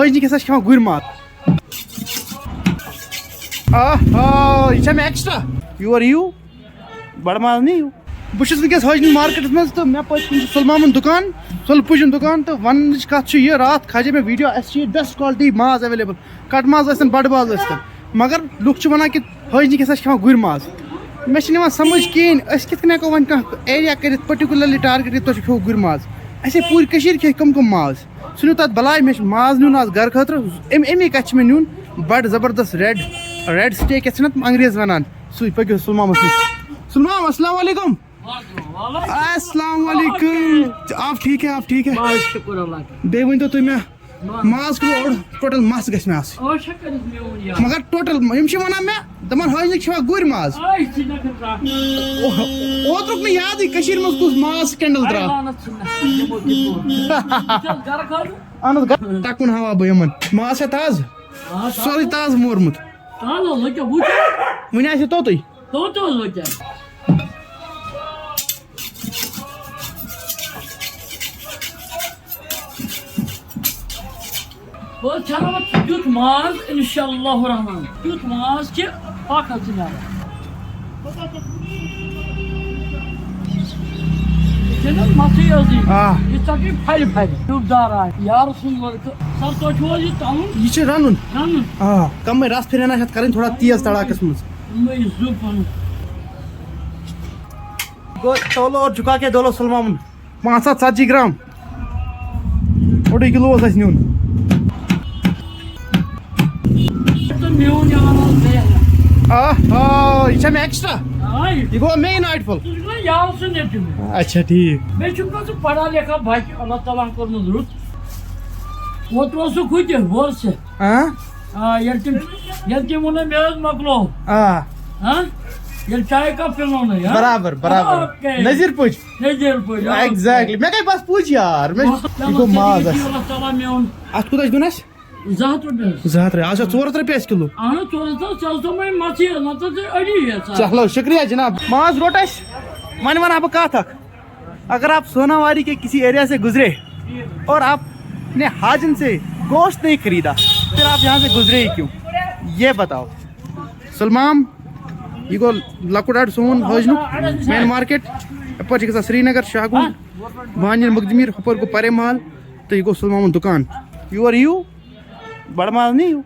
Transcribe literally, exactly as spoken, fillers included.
حٲجنہِ کیٛاہ سا چھِ کھٮ۪وان گُرۍ ماز؟ آہا، یہِ چھا مےٚ ایکسٹرا؟ یور یِیِو، بڑٕ ماز نِیِو۔ بہٕ چھُس وٕنکیٚس حٲجنہِ مارکیٹَس منٛز تہٕ مےٚ پٔتۍ کِنۍ چھُ سُلمامُن دُکان، سُل پُجُن دُکان۔ تہٕ وَننٕچ کَتھ چھِ یہِ، راتھ کھاجے مےٚ ویٖڈیو، اَسہِ چھِ ییٚتہِ بیسٹ کالٹی ماز ایویلیبل، کَٹہٕ ماز ٲسِن، بَڑٕ ماز ٲسِن، مگر لُکھ چھِ وَنان کہِ حٲجنہِ کیٛاہ سا چھِ کھٮ۪وان گُرۍ ماز۔ مےٚ چھِنہٕ یِوان سمجھ کِہیٖنۍ، أسۍ کِتھ کٔنۍ ہٮ۪کو وۄنۍ کانٛہہ ایریا کٔرِتھ پٔٹِکیوٗلرلی ٹارگیٹ کہِ تۄہہِ چھُو کھیوٚو گُرۍ ماز؟ اَسہِ ہے پوٗرٕ کٔشیٖر کھیٚیہِ کٕم کٕم ماز؟ ژھٕنِو تَتھ بَلاے، مےٚ چھِ ماز نیُن آز گَرٕ خٲطرٕ۔ اَمہِ اَمی کَتھِ چھِ مےٚ نیُن بَڑٕ زبردست ریڈ، ریڈ سٹیک یَتھ چھِنہ تِم انگریز وَنان، سُے۔ پٔکِو سُلمامَس نِش۔ سُلمام، السلام علیکم۔ السلام علیکم۔ آپ ٹھیک ہے، آپ ٹھیک ہے؟ بس شکر اللہ کا۔ بیٚیہِ ؤنۍ تو تُہۍ مےٚ، بس۔ ماز کِلوٗ اوٚڑ ٹوٹل مَس گژھِ مےٚ آسٕنۍ۔ ٲٹھ شیٚتھ کٔرِتھ میون یار۔ مگر ٹوٹل یِم چھِ وَنان مےٚ، دَپان حٲجنہِ چھِ کھٮ۪وان گُرۍ ماز۔ آے، ژٕ چھِ مےٚ کھٮ۪وان ترٛٹھ۔ او-، اوترُک نہٕ یادٕے کٔشیٖرِ منٛز کُس ماز سکینڈل آے، درٛاو۔ لعنت ژھٕن نہ، یِمو تہِ کوٚر۔ یہِ چھِ حظ گرٕ خٲطرٕ؟ اہن حظ، گرٕ۔ تَکُن ہاوان بہٕ یِمن۔ ماز چھا تازٕ؟ آ، تازٕ۔ سورُے تازٕ مورمُت۔ تازٕ حظ، لٔکیٛاہ وٕچھ۔ وٕنہِ آسہِ توٚتُے۔ توٚت حظ لٔکیٛاہ۔ بہٕ حظ چھَلہٕ وۄنۍ تیُتھ ماز، اِنشاء اللہ الرحمن، تیُتھ ماز کہِ پَکھ حظ ژٕ نٮ۪بر۔ یہِ چھےٚ نہ مَسٕے یٲژٕے۔ آ۔ یہِ ژَٹہِ پھَلہِ پھَلہِ۔ ٹیوٗب دار آسہِ۔ یارٕ سُنٛد لٔڑکہٕ۔ سَر، تۄہہِ چھُو حظ یہِ تَلُن؟ یہِ چھُ رَنُن۔ رَنُن۔ آ، کَمٕے رَس پھِرِ ہنا چھِ اَتھ کَرٕنۍ تھوڑا تیز تڑاکَس منٛز۔ یِمَے زٕ پَنُن۔ گوٚو تولو اور جھکا کے دولو سُلمامُن۔ پانٛژھ ہَتھ ژَتجی گرام۔ اوٚڑُے کِلوٗ اوس اَسہِ نیُن۔ تہٕ میون یار اوس بیٚیہِ۔ آ، آ، یہِ چھا مےٚ ایکسٹرا؟ آے۔ یہِ گوٚو مین آیٹ فُل۔ ژٕ چھُکھ نا یاو سُنٛد نیٚچوٗ مےٚ؟ اچھا، ٹھیٖک۔ مےٚ چھُنہٕ کانٛہہ سُہ پَڑھا لیکھا بَچہٕ، اللہ تعالیٰ ہَن کوٚرمُت رُت۔ اوترٕ اوسُکھ ہُہ تہِ، بوز ژٕ۔ آ؟ آ، ییٚلہِ تٔمۍ، ییٚلہِ تٔمۍ ووٚن مےٚ حظ مۄکلو۔ آ۔ ہاں؟ ییٚلہِ چایہِ کپ پِلو نہٕ، ہاں؟ برابر، برابر۔ اوکے۔ نذیٖر پٲٹھۍ۔ نذیٖر پٲٹھۍ، اوکے۔ Exactly۔ مےٚ گٔے بس پُج یار۔ مےٚ، چلو، یہِ گوٚو ماز چلو، اَسہِ۔ اللہ تعالیٰ میون۔ اَتھ کوٗتاہ چھُ دیُن اَسہِ؟ زٕ ہَتھ رۄپیہِ حظ۔ زٕ ہَتھ رۄپیہِ، اَسہِ کِلوٗ۔ اَہَن حظ، ژور ہَتھ حظ، ژےٚ اوس دوٚپمُت مَژٕے یٲژ، نَتہٕ ٲسۍ أڑی یٲژ۔ چلو، شُکریہ جناب۔ ماز روٚٹ اَسہِ۔ وۄنۍ وَنہٕ ہا بہٕ کَتھ اَکھ۔ اگر آپ سوناواری کے کسی ایریا سے گزرے اور آپ نے حاجن سے گوشت نہیں خریدا، پھر آپ یہاں سے گزرے ہی کیوں؟ یہ بتاؤ۔ سلمام، یہِ گوٚو لۄکُٹ اَڈٕ سون حٲجنُک، مین مارکیٹ۔ یَپٲرۍ چھِ گژھان سرینگر، شاہ گُنٛڈ، بانجن مقدمیر، ہُپٲرۍ گوٚو پرے محل، تہٕ یہِ گوٚو سلمامُن دُکان۔ یور یِیِو، بڑٕ ماز نِیِو۔